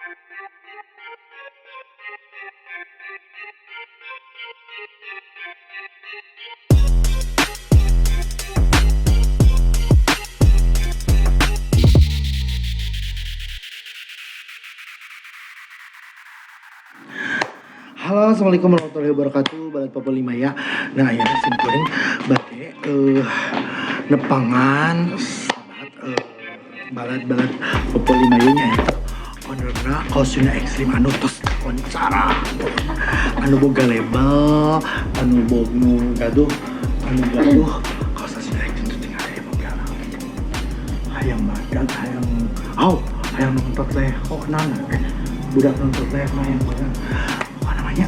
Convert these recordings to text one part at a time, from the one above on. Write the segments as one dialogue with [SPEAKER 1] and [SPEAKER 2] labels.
[SPEAKER 1] Halo, assalamualaikum warahmatullahi wabarakatuh. Balad Popo 5 ya. Nah, ya sim kuring bade nepangan sahabat balad-balad Popo 5 nya nyaeta ownerna Kaos Sunda Ekstrim anu tos kakoncara, anu boga label, anu boga anu gaduh kaos Sunda Ekstrim tuh tinggal aya boga hayang badag, hayang au, hayang nonton leho nana, budak nonton leho hayang badag. Apa namanya,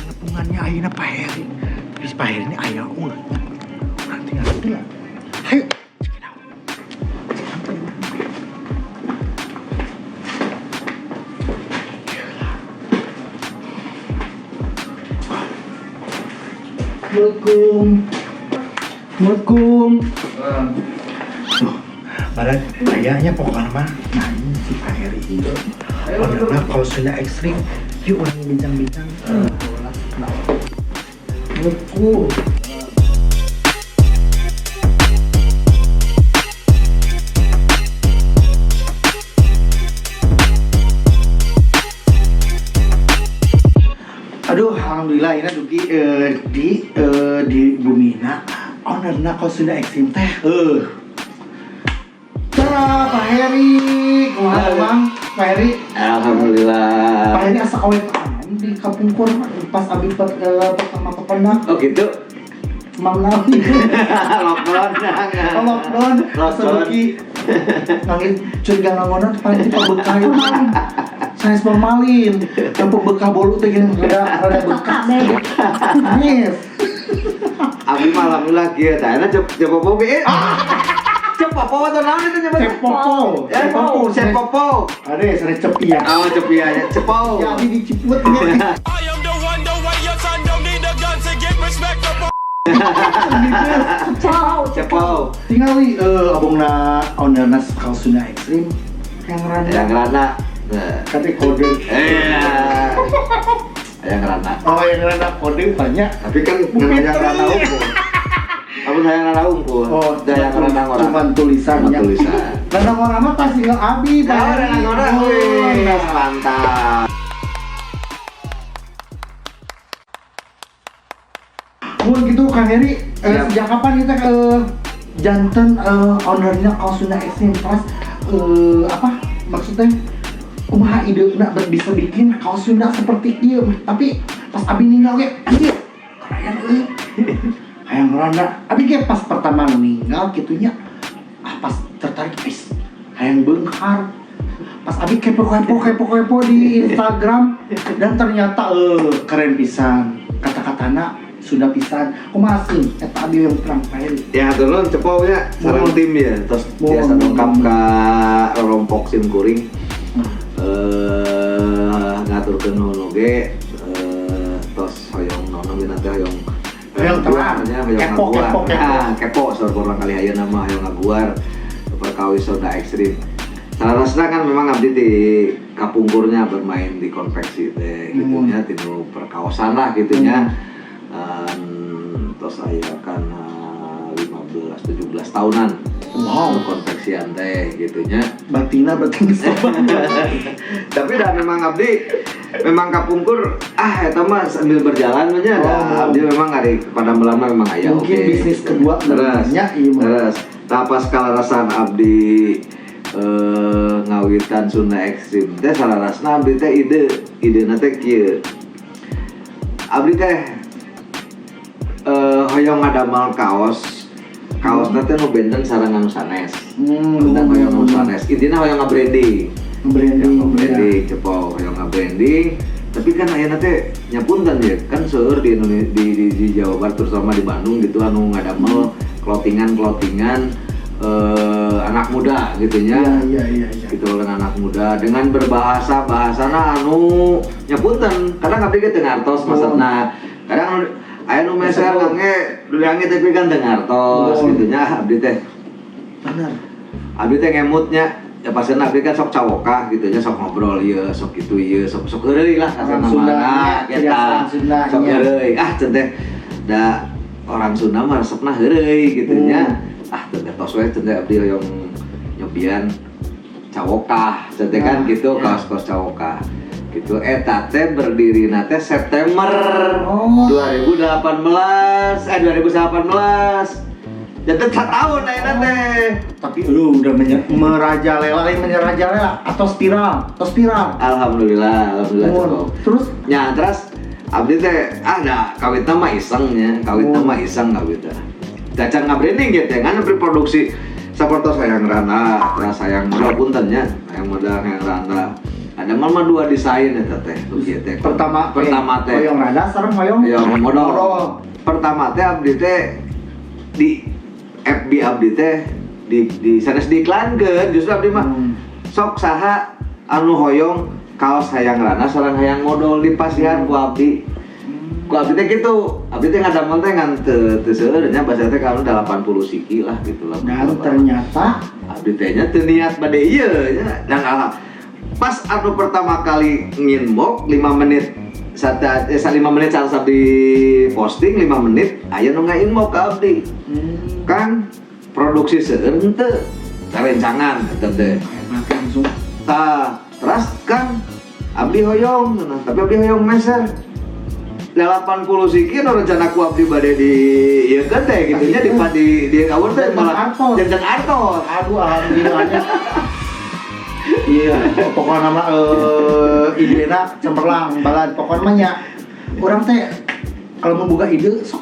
[SPEAKER 1] nepungannya ayeuna Pak Heri. Terus Pak Heri ini aya ulah urang tinggal dulu. Hayu, check it out. Check out. Assalamualaikum. Assalamualaikum. Tuh, badan ayahnya pokoknya mah. Nah, ini si Pak Heri itu ownerna Kaos Sunda Ekstrim. Yuk, urang bincang-bincang. Assalamualaikum. Aduh, alhamdulillah ini dugi di Bumina ownerna Kaos Sunda Ekstrim teh. Tara Pak Heri, kumaha Bang? Pak Heri,
[SPEAKER 2] Alhamdulillah.
[SPEAKER 1] Pak Heri asa awet anom di kapungkur pas abi pertama kependak.
[SPEAKER 2] Oh gitu.
[SPEAKER 1] Mang naon?
[SPEAKER 2] Lockdown.
[SPEAKER 1] Oh, lockdown, asa
[SPEAKER 2] Lockdown.
[SPEAKER 1] Dugi nangis curiga ngangonan paling ti pabekah itu mah. Sanes formalin, yang pebekah bolu teh gini rada rada bekas. Yes.
[SPEAKER 2] Abi mah alhamdulillah kieu tah. Eta cep cepopo ge. Cepopo atau naon itu nyebutnya?
[SPEAKER 1] Cepopo.
[SPEAKER 2] Ya,
[SPEAKER 1] Cepopo.
[SPEAKER 2] cepopo.
[SPEAKER 1] Ada sanes cepia.
[SPEAKER 2] Oh, cepia ya, cepo.
[SPEAKER 1] Ya, abi diciput nya.
[SPEAKER 3] I am the one, the way your son don't need a gun to get respect up.
[SPEAKER 2] Cepo.
[SPEAKER 1] Tinggal abongna ownerna Kaos Sunda Ekstrim yang rada
[SPEAKER 2] Yang rana. Nah.
[SPEAKER 1] kate kode.
[SPEAKER 2] Eh. Yang rana.
[SPEAKER 1] Oh, yang rada kode banyak.
[SPEAKER 2] Tapi kan yang rana unggul. Aku hayang rana unggul.
[SPEAKER 1] Oh,
[SPEAKER 2] Da yang rana ngora.
[SPEAKER 1] cuman tulisannya.
[SPEAKER 2] Cuma tulisan.
[SPEAKER 1] Rana ngora mah pas tinggal abi, Pak
[SPEAKER 2] Oh,
[SPEAKER 1] Heri.
[SPEAKER 2] rana ngora.
[SPEAKER 1] Oh,
[SPEAKER 2] Wih,
[SPEAKER 1] nah.
[SPEAKER 2] mantap.
[SPEAKER 1] Mun gitu Kang Heri,
[SPEAKER 2] Siap.
[SPEAKER 1] sejak kapan kita ke janten ownernya Kaos Sunda Ekstrim pas apa maksudnya kumaha ide nak bisa bikin kaos Sunda seperti ieu, tapi pas abi ninggal ge anjir keren euy, hayang randa abi ge pas pertama ninggal gitunya, ah, pas tertarik is hayang beunghar. Pas abi kepo kepo kepo kepo di Instagram dan ternyata keren pisan, kata-katana sudah pisan. Kumaha sih eta, abi yang terang, Pak Heri?
[SPEAKER 2] Ya turun cepo nya sareng
[SPEAKER 1] Mohon.
[SPEAKER 2] Tim ya terus
[SPEAKER 1] Mohon.
[SPEAKER 2] biasa dongkap ka rorompok sim kuring, ngaturkeun nuhun oge, tos hoyong nono teh hoyong
[SPEAKER 1] Hoyong terang.
[SPEAKER 2] nya, hoyong
[SPEAKER 1] Kepo,
[SPEAKER 2] ngaguar.
[SPEAKER 1] kepo, kepo.
[SPEAKER 2] Nah, kepo saur kurang kali ayeuna mah hoyong ngaguar perkawis Sunda Ekstrim. Salarasna kan memang abdi di kapungkurnya bermain di konveksi teh gitu nya, tinu perkaosan lah gitu nya. Tos aya kana 15 17 tahunan. Konveksian teh gitu nya.
[SPEAKER 1] Batina berarti geus loba.
[SPEAKER 2] Tapi dah memang abdi memang kapungkur, ah, eta mah sambil berjalan nya dah.
[SPEAKER 1] Oh.
[SPEAKER 2] Abdi memang ari pada melama memang aya
[SPEAKER 1] Mungkin
[SPEAKER 2] oge.
[SPEAKER 1] bisnis kedua
[SPEAKER 2] terus
[SPEAKER 1] nya, iya mah.
[SPEAKER 2] Terus tah pas kalarasan abdi ngawitan Sunda Ekstrim teh, salarasna abdi teh ide ide teh kieu, abdi teh hoyong ngadamal kaos kaos teh nu benten sareng anu sanes. Benten hoyong nu sanes, intina hoyong ngabranding.
[SPEAKER 1] Branding.
[SPEAKER 2] Branding cepo, hoyong ngabranding. Tapi kan ayeuna teh nya punten ya kan seueur di Indonesia, di Jawa Barat, terutama di Bandung gitu, anu ngadamel clothingan clothingan anak muda gitu nya.
[SPEAKER 1] Iya.
[SPEAKER 2] Gitu, dengan anak muda dengan berbahasa bahasana anu nya punten kadang abdi ge teu ngartos maksudna. Kadang aya nu meser ngangge dulange tapi kan teu ngartos
[SPEAKER 1] Oh.
[SPEAKER 2] gitu nya. Abdi teh
[SPEAKER 1] Benar.
[SPEAKER 2] abdi teh ngemutnya. Ya pasti abdi kan sok cawokah gitu nya, sok ngobrol ieu, sok gitu ieu, sok sok heureuy lah
[SPEAKER 1] Orang
[SPEAKER 2] kasarna mah.
[SPEAKER 1] Sunda,
[SPEAKER 2] Nah,
[SPEAKER 1] nya,
[SPEAKER 2] eta.
[SPEAKER 1] orang Sunda,
[SPEAKER 2] Sok
[SPEAKER 1] nya.
[SPEAKER 2] heureuy. Ah, cenah teh da orang Sunda mah resepna heureuy gitu nya. Ah, teh tos we cenah abdi hoyong nyobian cawokah cenah teh kan
[SPEAKER 1] Nah,
[SPEAKER 2] gitu,
[SPEAKER 1] ya.
[SPEAKER 2] Kaos-kaos cawokah gitu. Eta teh berdiri teh September 2018, eh, 2018, jadi tahun ayeuna teh.
[SPEAKER 1] Tapi lu udah merajalela, lain merajalela atau viral.
[SPEAKER 2] Alhamdulillah, alhamdulillah
[SPEAKER 1] Oh,
[SPEAKER 2] cukup.
[SPEAKER 1] terus
[SPEAKER 2] Ya, terus abdi teh ah da kawitna mah iseng nya, kawitna mah iseng kawitna. Cacan ngabranding gitu ya, kan produksi sapertos hayang randa, terus hayang modal, punten nya, hayang modal, hayang randa. Ada mah mah dua desain eta teh, nu kieu teh.
[SPEAKER 1] Pertama,
[SPEAKER 2] Pertama teh
[SPEAKER 1] hoyong rada sareng hoyong
[SPEAKER 2] ya modal. Pertama teh abdi teh di FB abdi teh di sanes diiklankeun, justru abdi mah sok saha anu hoyong kaos hayang rana sareng hayang modal dipasihan ku abdi. Ku abdi teh gitu, abdi teh ngadamel teh ngan teu teu seueur nya, bahasa teh kalau 80 siki lah gitu lah.
[SPEAKER 1] Dan ternyata
[SPEAKER 2] Abdi teh nya teu niat bade ieu nya, dan alam pas anu pertama kali nginbox 5 menit saat 5 menit saat abdi posting, 5 menit aya nu nga-inbox ka abdi, "Kang, produksi seueur henteu rerencangan eta teh?"
[SPEAKER 1] Hebat langsung.
[SPEAKER 2] Tah, terus, "Kang, abdi hoyong cenah, tapi abdi hoyong meser 80 siki." Nu rencana ku abdi bade di ieu kan teh gitu nya, di awur teh malah
[SPEAKER 1] Janten artos.
[SPEAKER 2] Janten artos.
[SPEAKER 1] Aduh, alhamdulillahnya. Iya, pokoknya nama idena cemerlang, balad pokoknya mah nya. Urang teh kalau membuka ide sok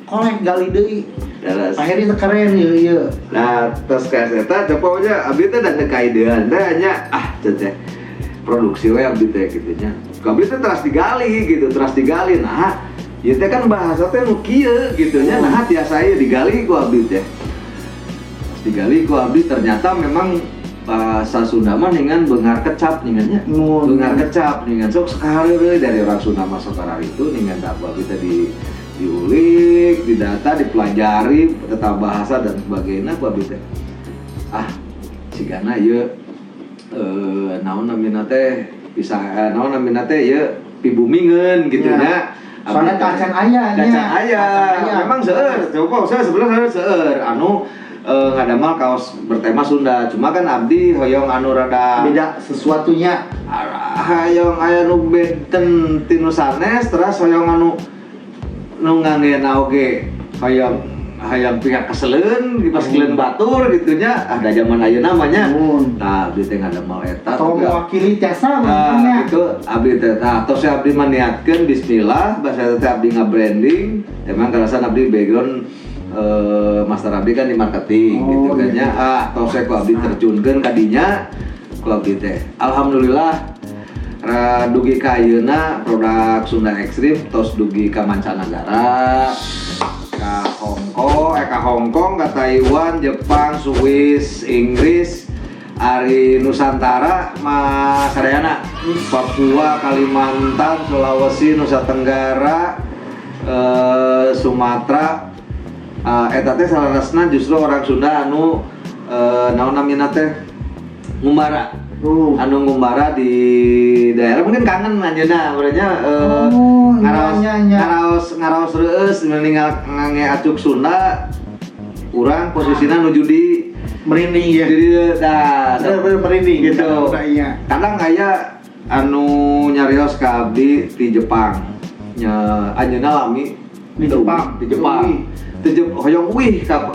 [SPEAKER 1] kolek gali deui.
[SPEAKER 2] Terus
[SPEAKER 1] Akhirnya keren ieu ieu.
[SPEAKER 2] Nah, terus kayak eta teh pokoknya abdi teh da teu kaidean teh nya, ah teh teh produksi we abdi teh gitu nya. Ku abdi teh teras digali gitu, teras digali. Nah, ieu teh kan bahasa teh nu kieu gitu nya, nah tiasa ieu digali ku abdi teh. Terus digali ku abdi, ternyata memang bahasa Sunda mah ningan beunghar kecap ningan nya.
[SPEAKER 1] Mun.
[SPEAKER 2] Beunghar kecap ningan sok sekali euy, dari orang Sunda masuk ke itu ningan tak ku abdi teh di diulik, didata, dipelajari tentang bahasa dan sebagainya ku abdi teh. Ah, sigana ieu naon namina teh bisa naon namina teh ieu pibumingeun gitu nya.
[SPEAKER 1] Soalnya tacan aya nya.
[SPEAKER 2] Tacan aya.
[SPEAKER 1] Tacan aya.
[SPEAKER 2] Memang seueur, coba saya sebenarnya seueur anu ngadamal kaos bertema Sunda. Cuma kan abdi hoyong anu rada
[SPEAKER 1] Beda sesuatunya.
[SPEAKER 2] Hoyong aya nu benten tinu sanes, terus hoyong anu nu ngangena oge hoyong hayang pihak keseleun di pas keleun batur gitu nya, ada zaman ayeuna mah nya.
[SPEAKER 1] Mun.
[SPEAKER 2] Nah, abdi teh ngadamel eta.
[SPEAKER 1] Atau mewakili jasa
[SPEAKER 2] Nah,
[SPEAKER 1] mungkin
[SPEAKER 2] gitu abdi teh. Tah, tos abdi mah niatkeun bismillah, bahasa teh abdi nga-branding. Emang kerasan abdi background master abdi kan di marketing gitu kan nya. Ah, tos ku abdi terjunkeun ka dinya ku abdi teh. Alhamdulillah dugi ka ayeuna produk Sunda Ekstrim tos dugi ka mancanagara, ka Hong Kong, ka Hong Kong, ka Taiwan, Jepang, Swiss, Inggris, ari Nusantara mah sadayana. Papua, Kalimantan, Sulawesi, Nusa Tenggara, Sumatera. Eta teh saleresna justru orang Sunda anu naon namina teh ngumbara, anu ngumbara di daerah mungkin kangen anjeunna urangnya ngaraos
[SPEAKER 1] Iya, iya.
[SPEAKER 2] Ngaraos ngaraos reueus meninggal ngangge acuk Sunda, urang posisinya nuju di
[SPEAKER 1] Merinding ya.
[SPEAKER 2] Jadi dah
[SPEAKER 1] Bener-bener merinding
[SPEAKER 2] gitu.
[SPEAKER 1] Udah, iya.
[SPEAKER 2] Kadang aya anu nyarios ka abdi di Jepang nya, anjeunna lami
[SPEAKER 1] Di Jepang?
[SPEAKER 2] Di Jepang.
[SPEAKER 1] Uih.
[SPEAKER 2] Di hoyong uih ka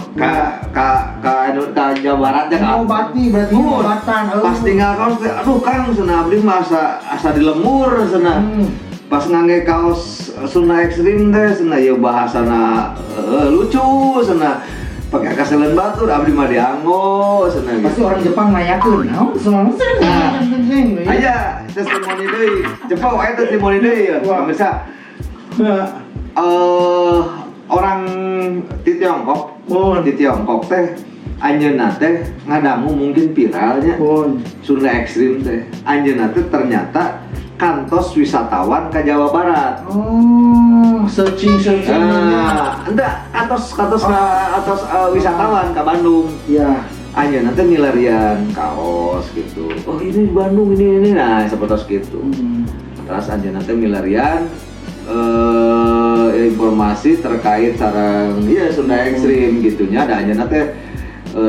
[SPEAKER 2] anu ka Jawa Barat ya ka
[SPEAKER 1] Mengobati berarti,
[SPEAKER 2] Mun.
[SPEAKER 1] pengobatan. Oh.
[SPEAKER 2] Pas tinggal kaos teh, "Aduh Kang," cenah, "abdi mah asa asa di lembur," cenah. "Pas ngangge kaos Sunda Ekstrim teh," cenah, "ieu bahasana lucu," cenah, "pake kaseleun batur abdi mah dianggo," cenah
[SPEAKER 1] Pasti
[SPEAKER 2] gitu.
[SPEAKER 1] orang Jepang nanyakeun, naon senang.
[SPEAKER 2] Nah, aya testimoni deui. Jepang aya testimoni deui ya,
[SPEAKER 1] Wah.
[SPEAKER 2] pemirsa. Orang di Tiongkok, di Tiongkok teh anjeunna teh ngadangu mungkin viralnya Sunda Ekstrim teh. Anjeunna teh ternyata kantos wisatawan ke Jawa Barat.
[SPEAKER 1] Oh, searching searching.
[SPEAKER 2] Nah, enggak, kantos kantos ka atos wisatawan ke Bandung.
[SPEAKER 1] Iya.
[SPEAKER 2] Anjeunna teh milarian kaos gitu. Oh, ini di Bandung, ini, nah seperti gitu. Terus anjeunna teh milarian informasi terkait sareng iya Sunda Ekstrim gitunya, ada anjeunna teh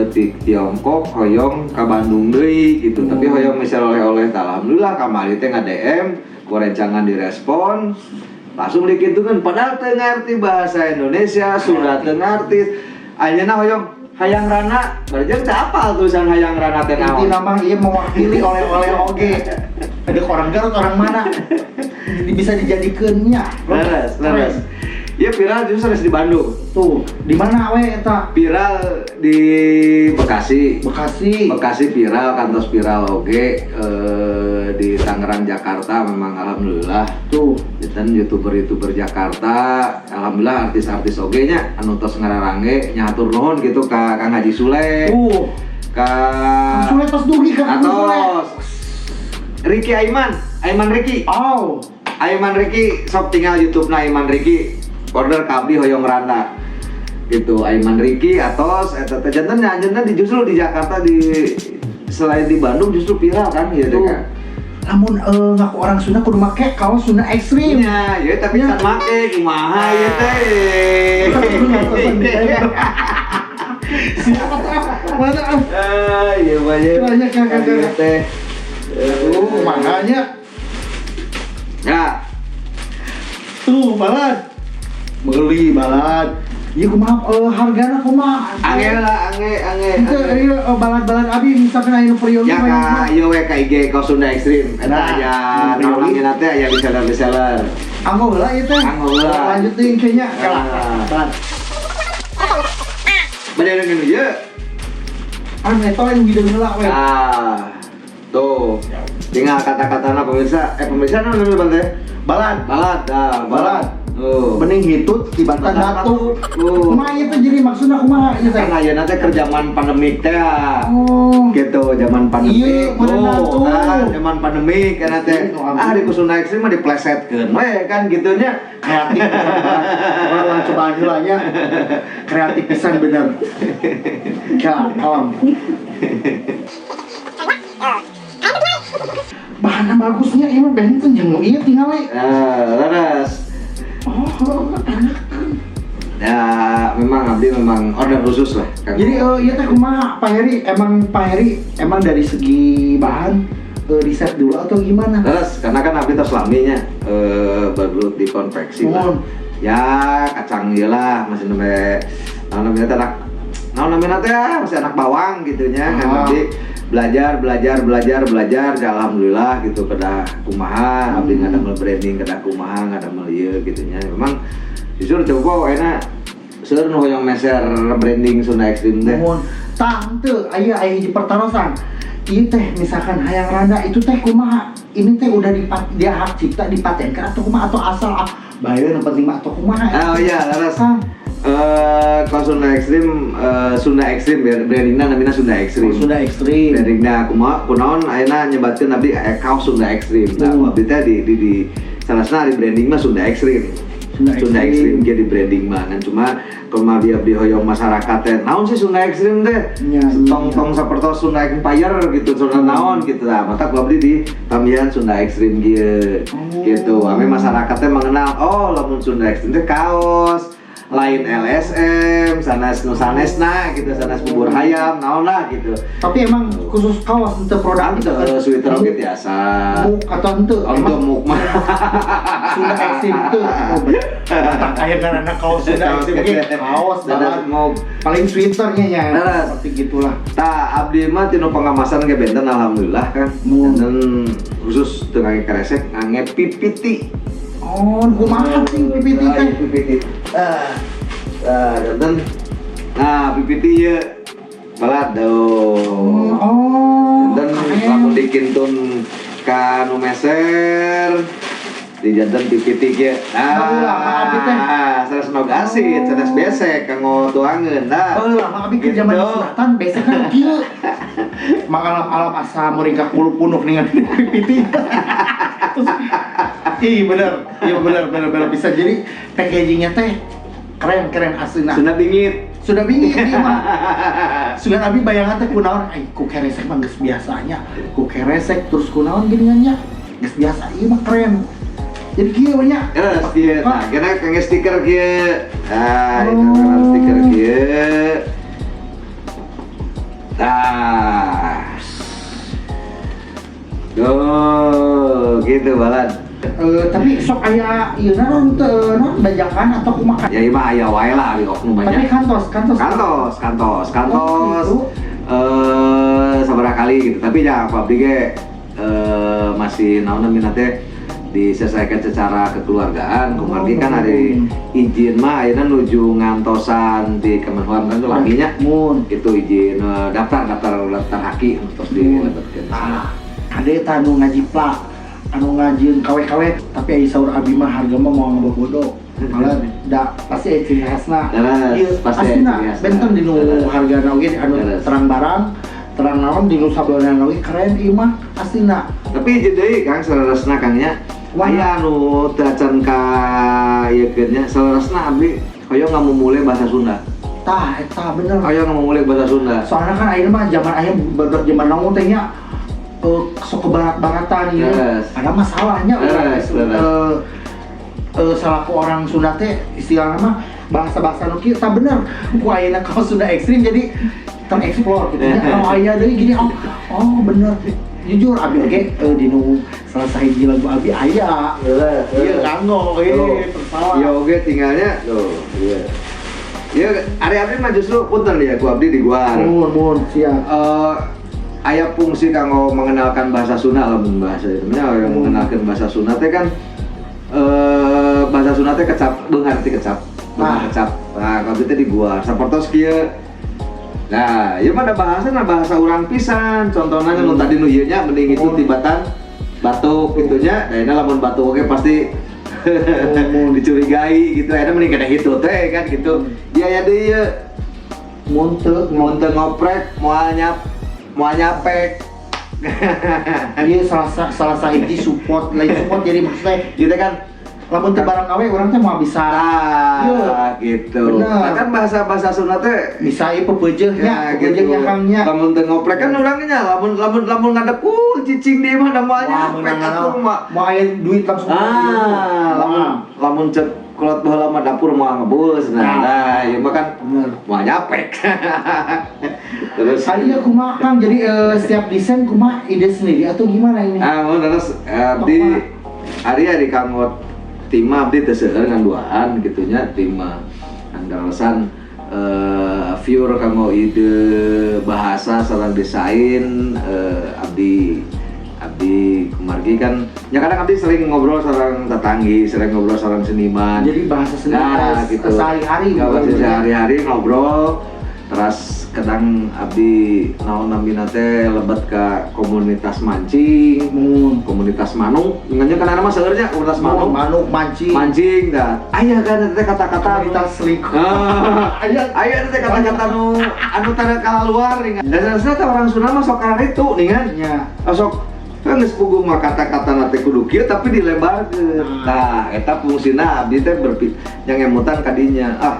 [SPEAKER 2] di Tiongkok hoyong ka Bandung deui gitu, tapi hoyong misal oleh-oleh. Tah, alhamdulillah kamari teh nge-DM ku rencangan, direspon langsung dikitukeun, padahal teu ngarti bahasa Indonesia, Sunda teu ngarti. Anjeunna hoyong hayang rana, berarti teu apal tulisan hayang rana teh naon.
[SPEAKER 1] Inti nama ieu mewakili oleh-oleh oge. Ada orang Garut, orang mana? Jadi bisa dijadikeun nya.
[SPEAKER 2] Leres, leres. Ya, viral justru harus di Bandung.
[SPEAKER 1] Tuh, di mana we eta?
[SPEAKER 2] Viral di Bekasi.
[SPEAKER 1] Bekasi.
[SPEAKER 2] Bekasi viral, kantos viral oge di Tangerang, Jakarta memang alhamdulillah.
[SPEAKER 1] Tuh.
[SPEAKER 2] Dan youtuber-youtuber Jakarta, alhamdulillah artis-artis oge nya anu tos ngararange nya, hatur nuhun gitu ka Kang Haji Sule.
[SPEAKER 1] Tuh.
[SPEAKER 2] Ka
[SPEAKER 1] Kang Sule tos dugi ka Kang Sule.
[SPEAKER 2] Atos Ricky Aiman, Aiman Ricky.
[SPEAKER 1] Oh.
[SPEAKER 2] Aiman Ricky, sok tinggal YouTube na Aiman Ricky, order ka abdi hoyong randa gitu. Aiman Ricky atos eta teh janten nya janten di justru di Jakarta, di selain di Bandung justru viral kan ya teh
[SPEAKER 1] Tuh.
[SPEAKER 2] Kan.
[SPEAKER 1] Lamun ngaku orang Sunda kudu make kaos Sunda Ekstrim.
[SPEAKER 2] Nya, ya tapi
[SPEAKER 1] Ya.
[SPEAKER 2] can make kumaha ya teh.
[SPEAKER 1] Siapa tuh? Mana ah?
[SPEAKER 2] Ah, iya banyak.
[SPEAKER 1] Banyak, Kang, Kang,
[SPEAKER 2] Iya
[SPEAKER 1] Kang.
[SPEAKER 2] teh.
[SPEAKER 1] Tuh, makanya
[SPEAKER 2] Ya,
[SPEAKER 1] tuh balad. Beli balad. Iya kumaha hargana kumaha?
[SPEAKER 2] Ange lah, ange, ange.
[SPEAKER 1] Itu
[SPEAKER 2] Ange.
[SPEAKER 1] iya balad-balad abi misalkan aya nu peryogi.
[SPEAKER 2] Ya ka ieu we ka IG kaos Sunda Ekstrim. Eta
[SPEAKER 1] Nah,
[SPEAKER 2] aya
[SPEAKER 1] nu
[SPEAKER 2] naon teh, aya reseller-reseller.
[SPEAKER 1] Anggo heula ieu teh.
[SPEAKER 2] Anggo heula.
[SPEAKER 1] Lanjut deui kayaknya. Kalah.
[SPEAKER 2] Ah.
[SPEAKER 1] Balad.
[SPEAKER 2] Bade dengan ieu.
[SPEAKER 1] Ah, eta lain video heula we.
[SPEAKER 2] Ah. Tuh. Tinggal kata-katana pemirsa. Eh, pemirsa naon namanya Bang teh?
[SPEAKER 1] Balad.
[SPEAKER 2] Balad, ah,
[SPEAKER 1] Balad.
[SPEAKER 2] Tuh.
[SPEAKER 1] Bening hitut tibatan batu.
[SPEAKER 2] Tuh.
[SPEAKER 1] Kumaha ieu teh jadi maksudna kumaha ieu teh?
[SPEAKER 2] Kan ayeuna teh keur zaman pandemik teh. Ah.
[SPEAKER 1] Oh.
[SPEAKER 2] Gitu, zaman pandemik.
[SPEAKER 1] Iya, bener
[SPEAKER 2] Tuh,
[SPEAKER 1] tuh.
[SPEAKER 2] kan zaman pandemik kan teh.
[SPEAKER 1] Iya, ampun.
[SPEAKER 2] Ah, di Sunda Ekstrim mah diplesetkeun we kan gitu nya.
[SPEAKER 1] Kreatif pisan banget. Orang cobaan heula nya. Kreatif pisan bener. Ya, kalem. Bahannya bagusnya ieu mah benten jeung nu ieu tinggal we.
[SPEAKER 2] Nah, leres.
[SPEAKER 1] Oh, enak.
[SPEAKER 2] Ya, memang abdi memang order khusus lah. Kang.
[SPEAKER 1] Jadi ieu teh kumaha Pak Heri? Emang Pak Heri emang dari segi bahan riset dulu atau gimana?
[SPEAKER 2] Terus, karena kan abdi tos laminya bergelut di konveksi lah.
[SPEAKER 1] Mohon.
[SPEAKER 2] Ya, kacang ieu lah, masih namanya naon namanya teh anak naon namanya teh ah, masih anak bawang gitu nya kan. Abdi belajar belajar belajar belajar ya, alhamdulillah gitu, kedah kumaha abdi ngadamel branding, kedah kumaha ngadamel ieu gitu nya. Memang jujur coba enak seueur nu hoyong meser branding Sunda Ekstrim teh.
[SPEAKER 1] Mohon tah teu aya aya hiji pertarosan. Ieu teh misalkan hayang randa itu teh kumaha? Ini teh udah dia hak cipta dipatenkan atau kumaha, atau asal ah bae nu penting mah atau kumaha?
[SPEAKER 2] Oh iya, leres.
[SPEAKER 1] Kang.
[SPEAKER 2] Kalau Sunda Ekstrim, Sunda Ekstrim brandingna namanya Sunda Ekstrim.
[SPEAKER 1] Oh, Sunda Ekstrim.
[SPEAKER 2] Brandingna kumaha kunaon ayeuna nyebatkeun abdi aya kaos Sunda Ekstrim. Nah, abdi teh di salasna di branding mah Sunda Ekstrim.
[SPEAKER 1] Sunda
[SPEAKER 2] Sunda
[SPEAKER 1] Ekstrim.
[SPEAKER 2] Ekstrim ge di branding mah ngan cuma kumaha dia abdi hoyong masyarakat teh naon sih Sunda Ekstrim teh?
[SPEAKER 1] Nya,
[SPEAKER 2] Tong-tong sapertos Sunda Empire gitu, Sunda naon gitu lah. Mata ku abdi di tambahan Sunda Ekstrim kieu.
[SPEAKER 1] Oh.
[SPEAKER 2] Gitu. Ame masyarakat teh mengenal, oh lamun Sunda Ekstrim teh kaos lain LSM sanes nu sanesna gitu, sanes bubur hayam naon lah gitu.
[SPEAKER 1] Tapi emang khusus kaos untuk produk
[SPEAKER 2] Kan
[SPEAKER 1] itu kan?
[SPEAKER 2] Sweater oge biasa.
[SPEAKER 1] Muk atau henteu?
[SPEAKER 2] Untuk
[SPEAKER 1] Emang
[SPEAKER 2] muk mah.
[SPEAKER 1] Sunda Ekstrim tuh. Oh, bener. Tak aya karena kaos Sunda Ekstrim ge kaos
[SPEAKER 2] Sanes
[SPEAKER 1] banget.
[SPEAKER 2] muk.
[SPEAKER 1] Paling sweaternya ya.
[SPEAKER 2] Leres.
[SPEAKER 1] Seperti gitulah.
[SPEAKER 2] Tah, abdi mah tinu pengemasan ge benten alhamdulillah kan. Dan khusus teu ngangge kresek, ngangge PPT.
[SPEAKER 1] Oh, kumaha sih PPT
[SPEAKER 2] Ah,
[SPEAKER 1] teh?
[SPEAKER 2] iya, PPT. Ah, ah, janten. Nah, PPT ye. Balad tuh.
[SPEAKER 1] Oh.
[SPEAKER 2] Dan
[SPEAKER 1] keren.
[SPEAKER 2] lamun dikintun ka nu meser di janten PPT ge.
[SPEAKER 1] Baheula mah abdi teh.
[SPEAKER 2] Nah, sanes nog asid, sanes besek kanggo tuangeun. Nah.
[SPEAKER 1] Oh, lama abdi ke zaman
[SPEAKER 2] Gitu.
[SPEAKER 1] sunatan besek kan kieu. Mang alam-alam asa muringkak bulu punuk dengan PPT. Terus, ih bener, iya bener, bener, bener bisa jadi packagingnya teh keren keren asli nah.
[SPEAKER 2] Sunda bingit.
[SPEAKER 1] Sudah bingit dia mah. Sugan abi bayangan teh kunaon, ai ku keresek mah geus biasanya. Ku keresek terus kunaon geuningan nya. Geus biasa, ieu mah keren. Jadi kieu we nya.
[SPEAKER 2] Terus kieu, nah, kena kangge stiker kieu. Nah, itu kan stiker kieu. Nah. Tuh, gitu balad.
[SPEAKER 1] Eh, tapi sok aya ieu naon teu naon bajakan atau kumaha?
[SPEAKER 2] Ya ieu mah aya wae lah di oknum
[SPEAKER 1] Tapi
[SPEAKER 2] banyak.
[SPEAKER 1] Kantos, kantos.
[SPEAKER 2] Kantos, kantos, kantos.
[SPEAKER 1] Oh, gitu.
[SPEAKER 2] Eh, sabaraha kali gitu. Tapi ya abdi ge masih naon namina teh diselesaikan secara kekeluargaan. Kumargi kan hari izin mah ayeuna nuju ngantosan di Kemenhub kan tuh laminya.
[SPEAKER 1] Mun.
[SPEAKER 2] Itu izin daftar daftar daftar haki terus dilebetkeun.
[SPEAKER 1] Ah, kade tah anu ngajiplak, anu ngajieun KW-KW, tapi aya saur abi mah harga mah moal ngabobodo. Malah da pasti aya ciri khasna.
[SPEAKER 2] Leres,
[SPEAKER 1] Ieu
[SPEAKER 2] pasti aya
[SPEAKER 1] aslina
[SPEAKER 2] ciri khasna.
[SPEAKER 1] Benten dinu hargana oge anu terang barang, terang naon dinu sablonana oge keren ieu mah aslina.
[SPEAKER 2] Tapi izin deui, Kang, saleresna, Kang, nya.
[SPEAKER 1] Wah.
[SPEAKER 2] Aya anu teu acan ka ieu nya, saleresna abdi hoyong ngamumule bahasa Sunda.
[SPEAKER 1] Tah, eta bener.
[SPEAKER 2] Hoyong ngamumule bahasa Sunda.
[SPEAKER 1] Soalnya kan ayeuna mah zaman aya barudak zaman naon teh nya sok ke barat-baratan ya. Ada masalahnya urang selaku orang Sunda teh istilahnya mah bahasa-bahasa nu kieu tah bener ku ayeuna kaos Sunda Ekstrim jadi tereksplor gitu nya. Oh, aya deui gini, oh, oh bener, jujur abi oge dinu salah sahiji lagu abi aya. Iya, kanggo
[SPEAKER 2] Tuh.
[SPEAKER 1] tersalah.
[SPEAKER 2] Iya oge tinggalnya tuh, iya. Iya, ari abdi mah justru punten ya ku abdi di guar.
[SPEAKER 1] Mun mun siap.
[SPEAKER 2] Aya fungsi kanggo mengenalkan bahasa Sunda lamun bahasa itu nya yang mengenalkan bahasa Sunda teh kan bahasa Sunda teh kecap beunghar ti kecap. Beunghar kecap. Nah, kalau teh di guar sapertos kieu. Nah, ieu mah ada bahasa, nah bahasa urang pisan. Contohnya nu tadi nu ieu nya mending itu tibatan batuk gitu nya. Nah, ini lamun batuk oke pasti dicurigai gitu. Akhirnya mending kena itu teh kan gitu. Ya ya deui ieu.
[SPEAKER 1] Mun teu
[SPEAKER 2] Mun teu ngoprek moal nyap moal nyapek.
[SPEAKER 1] Iya, salah salah sahiji support, lain support, jadi maksudnya
[SPEAKER 2] Gitu kan.
[SPEAKER 1] Lamun teu barang gawe urang teh moal bisa.
[SPEAKER 2] Nah,
[SPEAKER 1] Iya.
[SPEAKER 2] gitu.
[SPEAKER 1] Bener.
[SPEAKER 2] Nah, kan bahasa-bahasa Sunda teh
[SPEAKER 1] bisa ieu pepeujeuh nya,
[SPEAKER 2] ya,
[SPEAKER 1] pepeujeuh
[SPEAKER 2] gitu.
[SPEAKER 1] nya Kang nya.
[SPEAKER 2] Lamun teu ngoprek kan urangnya lamun lamun lamun ngadepul cicing di mana moal
[SPEAKER 1] Wah,
[SPEAKER 2] nyapek
[SPEAKER 1] menang
[SPEAKER 2] atuh mah.
[SPEAKER 1] mau aya duit langsung.
[SPEAKER 2] Ah, lamun lamun cek kolot baheula mah dapur moal ngebus. Nah,
[SPEAKER 1] Nah.
[SPEAKER 2] nah, ieu mah kan
[SPEAKER 1] Bener.
[SPEAKER 2] Moal nyapek. Terus
[SPEAKER 1] Tadi kumaha, Kang, jadi setiap desain kumaha, ide sendiri atau gimana ini?
[SPEAKER 2] Ah, mun terus abdi ari ari kanggo tim mah abdi teu seueur ngan duaan gitu nya tim mah. Andalasan viewer kanggo ide bahasa sareng desain abdi abdi kumargi kan ya kadang abdi sering ngobrol sareng tetanggi, sering ngobrol sareng seniman.
[SPEAKER 1] Jadi bahasa sendiri
[SPEAKER 2] Nah, gitu.
[SPEAKER 1] Sehari-hari
[SPEAKER 2] Ya, bahasa
[SPEAKER 1] bukan?
[SPEAKER 2] Sehari-hari ngobrol terus kadang abdi naon namina teh lebet ke komunitas mancing, komunitas manuk nganya kan ada mah seueurnya komunitas manuk.
[SPEAKER 1] Manuk, mancing.
[SPEAKER 2] Mancing dah aya kan teh kata-kata
[SPEAKER 1] Komunitas selingkuh.
[SPEAKER 2] Ah,
[SPEAKER 1] Aya.
[SPEAKER 2] aya teh kata-kata nu anu tara keluar nih dan sebenarnya teh orang Sunda mah sok itu nih kan. Sok kan geus puguh mah kata-kata na teh kudu kieu tapi dilebarkeun. Tah eta fungsina abdi teh berpikir yang emutan kadinya, ah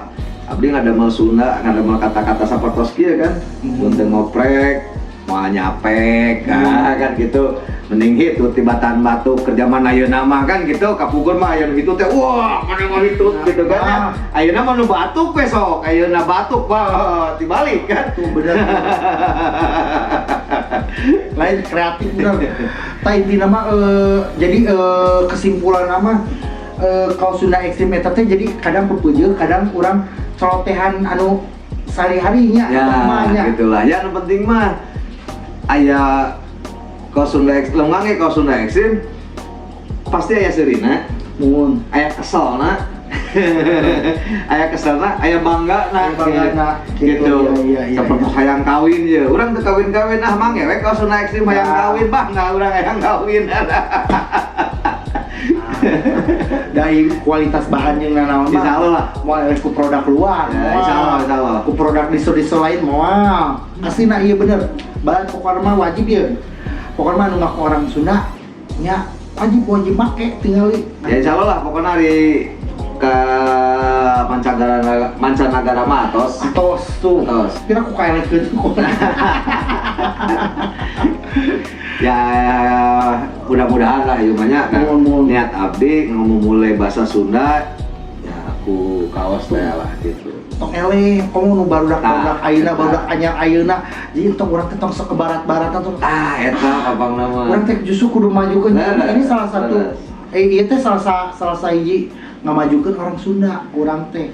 [SPEAKER 2] abdi ngadamel Sunda, ngadamel kata-kata sapertos kieu kan. Mun teu ngoprek moal nyapek, nah, kan gitu, mending hitut tibatan batuk kerja mana ayeuna mah kan gitu. Kapungkur mah aya nu hitut teh, wah mana mau hitut gitu kan ya. Ayeuna mah nu batuk we sok ayeuna batuk wah tibalik kan.
[SPEAKER 1] Tuh bener. Lain kreatif bener. Tah intina mah jadi kesimpulan nama kalau Sunda Ekstrim eta teh jadi kadang pepeujeuh, kadang urang celotehan anu sehari-harinya
[SPEAKER 2] Ya
[SPEAKER 1] mah nya.
[SPEAKER 2] Gitulah ya, nu penting mah aya kaos Sunda Ekstrim lengang ge kaos Sunda Ekstrim pasti aya seurina, aya keselna, aya keselna, aya bangga na.
[SPEAKER 1] Aya banggana, gitu.
[SPEAKER 2] Gitu.
[SPEAKER 1] Iya,
[SPEAKER 2] Seperti hayang kawin ya urang teu kawin-kawin, ah mang we kaos Sunda Ekstrim hayang kawin, bangga urang hayang kawin.
[SPEAKER 1] Dari kualitas bahan yang nanaon mah.
[SPEAKER 2] Insya Allah lah.
[SPEAKER 1] Moal eleh ku produk luar.
[SPEAKER 2] Ya,
[SPEAKER 1] Moal.
[SPEAKER 2] insya Allah, insya Allah.
[SPEAKER 1] Ku produk distro-distro lain moal. Asli iya bener. Bahan pokoknya mah wajib ya. Pokoknya mah anu ngaku orang Sunda nya wajib wajib make tinggali.
[SPEAKER 2] Ya insya Allah lah, pokoknya hari ke ka mancanegara, mancanagara mah atos.
[SPEAKER 1] Atos tuh.
[SPEAKER 2] Atos.
[SPEAKER 1] Kira aku kaelekeun kok.
[SPEAKER 2] Ya, mudah-mudahan lah ieu mah nya kan.
[SPEAKER 1] Muhun, muhun.
[SPEAKER 2] Niat abdi ngomong mulai bahasa Sunda ya aku kaos teh lah gitu.
[SPEAKER 1] Tong eleh, komo nu barudak barudak
[SPEAKER 2] Tah,
[SPEAKER 1] ayeuna,
[SPEAKER 2] eta.
[SPEAKER 1] Barudak anyar ayeuna. Jadi entong urang teh tong sok ke barat-baratan tuh.
[SPEAKER 2] Ah, eta abang nama.
[SPEAKER 1] Urang teh justru kudu majukeun.
[SPEAKER 2] Leres,
[SPEAKER 1] Ini salah satu
[SPEAKER 2] leres.
[SPEAKER 1] Ieu teh salah sahiji ngamajukeun orang Sunda urang teh.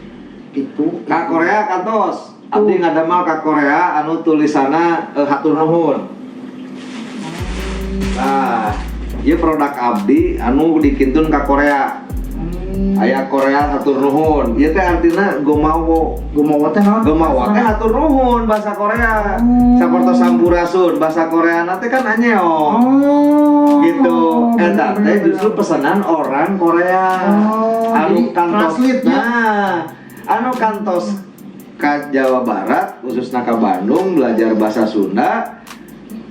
[SPEAKER 1] Gitu.
[SPEAKER 2] Ka Korea kantos. Abdi ngadamel ka Korea anu tulisanna hatur nuhun. Nah, ieu produk abdi anu dikintun ka Korea. Aya Korea hatur nuhun. Ieu teh artina gomawo.
[SPEAKER 1] Gomawo teh naon?
[SPEAKER 2] Gomawo teh hatur nuhun bahasa Korea.
[SPEAKER 1] Oh.
[SPEAKER 2] Sapertos sampurasun bahasa Korea teh kan annyeong.
[SPEAKER 1] Oh.
[SPEAKER 2] Gitu. Eta
[SPEAKER 1] Bener,
[SPEAKER 2] teh
[SPEAKER 1] bener,
[SPEAKER 2] justru
[SPEAKER 1] bener.
[SPEAKER 2] Pesanan orang Korea.
[SPEAKER 1] Oh,
[SPEAKER 2] Anu
[SPEAKER 1] jadi
[SPEAKER 2] kantos.
[SPEAKER 1] Translate-nya.
[SPEAKER 2] Nah, anu kantos ka Jawa Barat khususnya ka Bandung belajar bahasa Sunda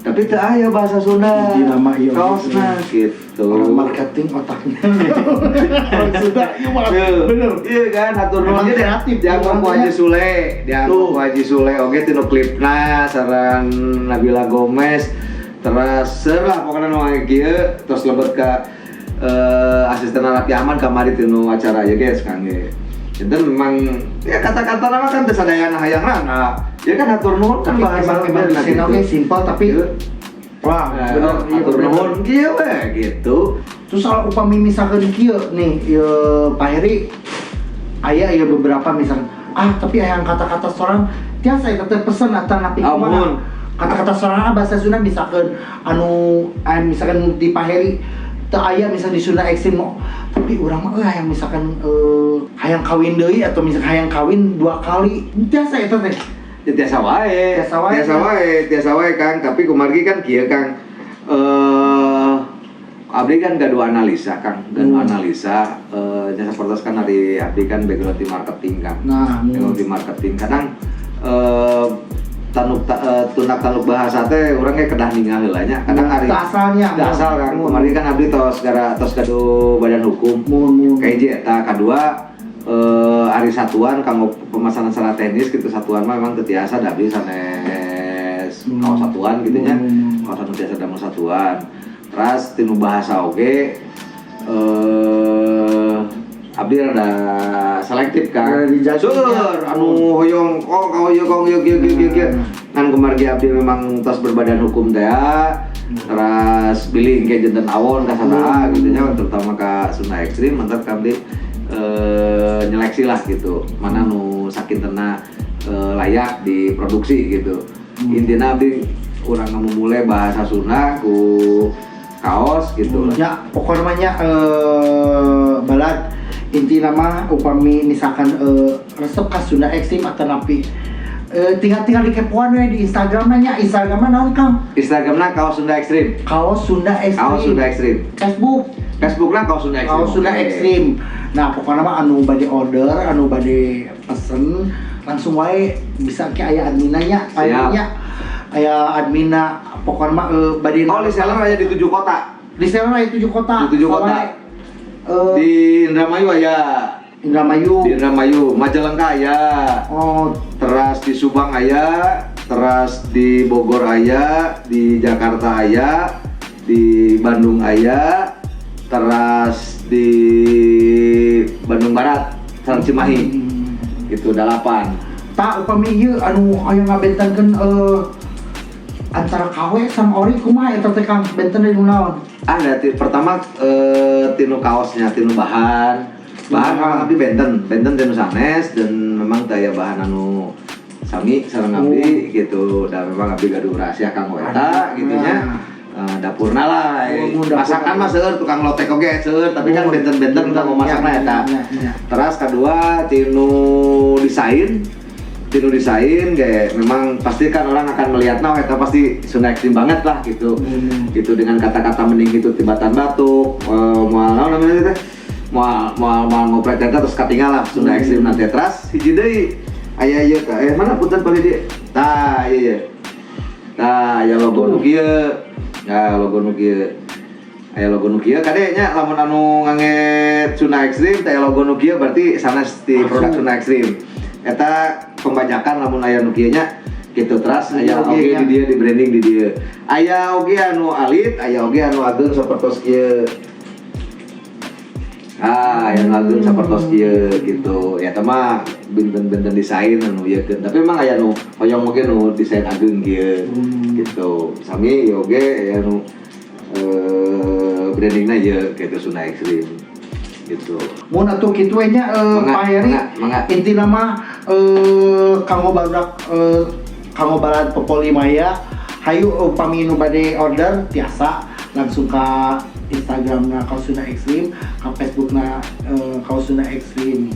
[SPEAKER 2] tapi teu aya bahasa Sunda.
[SPEAKER 1] Jadi nama iya,
[SPEAKER 2] Kaosna gitu.
[SPEAKER 1] Orang marketing otaknya. Orang Sunda iya mah
[SPEAKER 2] Tuh.
[SPEAKER 1] bener.
[SPEAKER 2] Iya kan, hatur nuhun.
[SPEAKER 1] Emang
[SPEAKER 2] Jadi
[SPEAKER 1] kreatif,
[SPEAKER 2] dianggo ku
[SPEAKER 1] orangnya.
[SPEAKER 2] Haji Sule, dianggo
[SPEAKER 1] Tuh.
[SPEAKER 2] ku Haji Sule oge tinu klipna sareng Nabila Gomez. Terus seur lah pokoknya nu kieu terus lebet ka asisten Raffi Ahmad kamari tinu acara ieu ge kangge. Itu memang ya kata-kata nama kan teu sadayana hayang rana. Ya kan hatur nuhun kan
[SPEAKER 1] Tapi
[SPEAKER 2] bahasa
[SPEAKER 1] emang emang
[SPEAKER 2] bener
[SPEAKER 1] desainnya
[SPEAKER 2] gitu.
[SPEAKER 1] oke simpel tapi
[SPEAKER 2] Iya.
[SPEAKER 1] wah,
[SPEAKER 2] Nah,
[SPEAKER 1] bener, iya,
[SPEAKER 2] hatur
[SPEAKER 1] bener.
[SPEAKER 2] nuhun kieu we gitu.
[SPEAKER 1] Terus kalau upami misalkan kieu nih, ieu Pak Heri aya ya beberapa misalkan ah tapi yang kata-kata seorang tiasa eta teh pesen atau napi
[SPEAKER 2] Ah,
[SPEAKER 1] kumaha.
[SPEAKER 2] muhun.
[SPEAKER 1] Kata-kata seorang bahasa Sunda misalkan anu misalkan di Pak Heri teu aya misalkan di Sunda Ekstrim mau tapi urang mah euy hayang misalkan hayang kawin deui atau misalkan hayang kawin dua kali tiasa eta teh.
[SPEAKER 2] Ya, tiasa wae.
[SPEAKER 1] Tiasa wae,
[SPEAKER 2] Tiasa
[SPEAKER 1] ya.
[SPEAKER 2] wae, tiasa wae Kang, tapi kumargi kan kieu Kang. Abdi kan gaduh analisa Kang, gaduh analisa jasa sapertos kan dari abdi kan background di marketing Kang.
[SPEAKER 1] Nah,
[SPEAKER 2] Background di marketing kadang tanuk tunak tanuk bahasa teh urang ge kedah ningal heula nya. Kadang ari
[SPEAKER 1] Teu asalnya.
[SPEAKER 2] teu asal Kang, kumargi kan abdi tos gara tos gaduh badan hukum.
[SPEAKER 1] Muhun, muhun.
[SPEAKER 2] Kahiji eta, kadua ari satuan kanggo pemesanan secara teknis gitu satuan mah memang teu tiasa da abdi sanes kaos satuan gitu nya. Kaos anu tiasa damel satuan. Terus tinu bahasa oge abdi rada selektif kan.
[SPEAKER 1] Rada dijajah.
[SPEAKER 2] Seur anu hoyong oh kau ieu kau ieu kieu kieu kieu kieu. Ngan kumargi abdi memang tos berbadan hukum teh terus bilih ke janten awon ka sana gitu nya terutama ka Sunda Ekstrim mantap ka abdi nyeleksi lah gitu mana nu sakintena layak diproduksi gitu. Intinya abdi urang mulai bahasa Sunda ku kaos gitu lah.
[SPEAKER 1] Ya, pokoknya mah nya balad inti nama upami misalkan resep ka Sunda Ekstrim atau napi tinggal-tinggal dikepoan we di Instagram nya. Instagramnya naon, Kang?
[SPEAKER 2] Instagramna kaos Sunda Ekstrim.
[SPEAKER 1] Kaos Sunda Ekstrim.
[SPEAKER 2] Kaos Sunda Ekstrim.
[SPEAKER 1] Facebook?
[SPEAKER 2] Facebookna kaos Sunda Ekstrim.
[SPEAKER 1] Kaos Sunda
[SPEAKER 2] Oke.
[SPEAKER 1] Ekstrim. Nah, pokoknya mah anu bade order, anu bade pesen langsung wae bisa ke aya adminanya,
[SPEAKER 2] Siap.
[SPEAKER 1] aya aya adminna pokoknya mah bade
[SPEAKER 2] Oh, reseller aya di tujuh kota.
[SPEAKER 1] Reseller aya tujuh kota.
[SPEAKER 2] Di tujuh kota.
[SPEAKER 1] Wae.
[SPEAKER 2] Di Indramayu aya.
[SPEAKER 1] Indramayu.
[SPEAKER 2] Di Indramayu, Majalengka aya.
[SPEAKER 1] Oh,
[SPEAKER 2] Teras di Subang aya, teras di Bogor aya, di Jakarta aya, di Bandung aya, teras di Bandung Barat, sareng Cimahi. Itu delapan.
[SPEAKER 1] Tah upami ieu anu aya ngabentenkeun antara KW sama ori kumaha eta teh Kang, benten di naon?
[SPEAKER 2] Ada pertama tinu kaosnya, tinu bahan. Bahan memang abdi benten, benten tinu sanes dan memang daya bahan anu sami sareng abdi gitu. Dan memang abdi gaduh rahasia kanggo eta gitu nya. Dapurna lah,
[SPEAKER 1] Oh, dapurna.
[SPEAKER 2] masakan mah seueur, tukang lotek oge seueur, tapi kan
[SPEAKER 1] Oh,
[SPEAKER 2] benten-benten kanggo masakna eta.
[SPEAKER 1] Iya.
[SPEAKER 2] Terus kedua tinu desain, tinu desain kayak memang pasti kan orang akan melihat nah eta pasti Sunda Ekstrim banget lah gitu. Gitu dengan kata-kata mending itu tibatan batuk, moal naon namanya teh? Moal moal moal ngoprek eta terus katinggal lah Sunda Ekstrim nanti terus hiji deui aya ieu tah mana punten paling di tah ieu ieu. Tah aya logo nu kieu. Nah, logo nu kieu. Aya logo nu kieu kade nya, lamun anu ngangge Sunda Extreme teh logo nu kieu berarti sanes di produk Sunda Extreme. Eta pembajakan lamun aya nu kieu nya gitu. Teras aya
[SPEAKER 1] Oge
[SPEAKER 2] oge
[SPEAKER 1] nya.
[SPEAKER 2] di dieu, di branding di dieu. Aya oge anu alit, aya oge anu ageung sapertos kieu. Ah, aya nu ageung sapertos kieu gitu. Ya mah benten-benten desain anu ieu keun. Tapi emang aya nu hoyong oge nu desain ageung kieu gitu. Sami ieu oge aya nu brandingna ieu gitu, Sunda Extreme gitu.
[SPEAKER 1] Mun atuh kitu we nya,
[SPEAKER 2] Mangga,
[SPEAKER 1] Pak Heri.
[SPEAKER 2] Mangga, mangga.
[SPEAKER 1] Intina mah kanggo barudak, kanggo balad Popoli Maya, hayu upami nu bade order tiasa langsung ka Instagramna Kaos Sunda Extreme, ka Facebookna Kaos Sunda Extreme.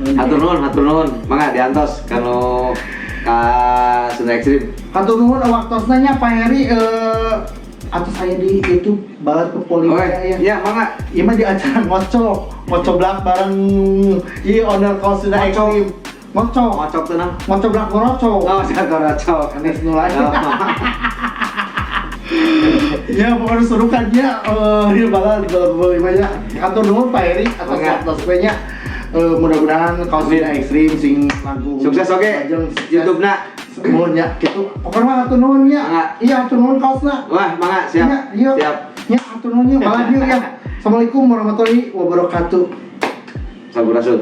[SPEAKER 1] Nuhun,
[SPEAKER 2] Hatur nuhun, hatur nuhun. Mangga diantos kanu ka Sunda Extreme.
[SPEAKER 1] Hatur nuhun waktosna nya, Pak Heri, atau saya di YouTube balad Popoli
[SPEAKER 2] Oke,
[SPEAKER 1] Maya ya.
[SPEAKER 2] ya mangga.
[SPEAKER 1] Iya mah di acara ngocok, ngocoblak bareng iya owner Kaos Sunda
[SPEAKER 2] Ngocok.
[SPEAKER 1] Extreme. Ngocok,
[SPEAKER 2] Ngocok tenang.
[SPEAKER 1] Ngocoblak ngorocok.
[SPEAKER 2] Oh, ngorocok.
[SPEAKER 1] Anes nu lain.
[SPEAKER 2] Oh.
[SPEAKER 1] Ya pokoknya seru kan ya, ya balad balad Popoli Maya. Hatur nuhun, Pak Heri, atas
[SPEAKER 2] Mangga.
[SPEAKER 1] waktu nya. Mudah-mudahan Kaos Sunda Extreme sing langkung
[SPEAKER 2] Sukses oke.
[SPEAKER 1] lajeng sukses.
[SPEAKER 2] YouTube-na.
[SPEAKER 1] Nuhun ya gitu. Pokoknya mah hatur nuhun nya.
[SPEAKER 2] Mangga.
[SPEAKER 1] Iya, hatur nuhun kaosna.
[SPEAKER 2] Wah, mangga siap.
[SPEAKER 1] Iya, iya.
[SPEAKER 2] Siap.
[SPEAKER 1] Ya, hatur nuhun nya balad yuk ya. Assalamualaikum warahmatullahi wabarakatuh.
[SPEAKER 2] Sampurasun.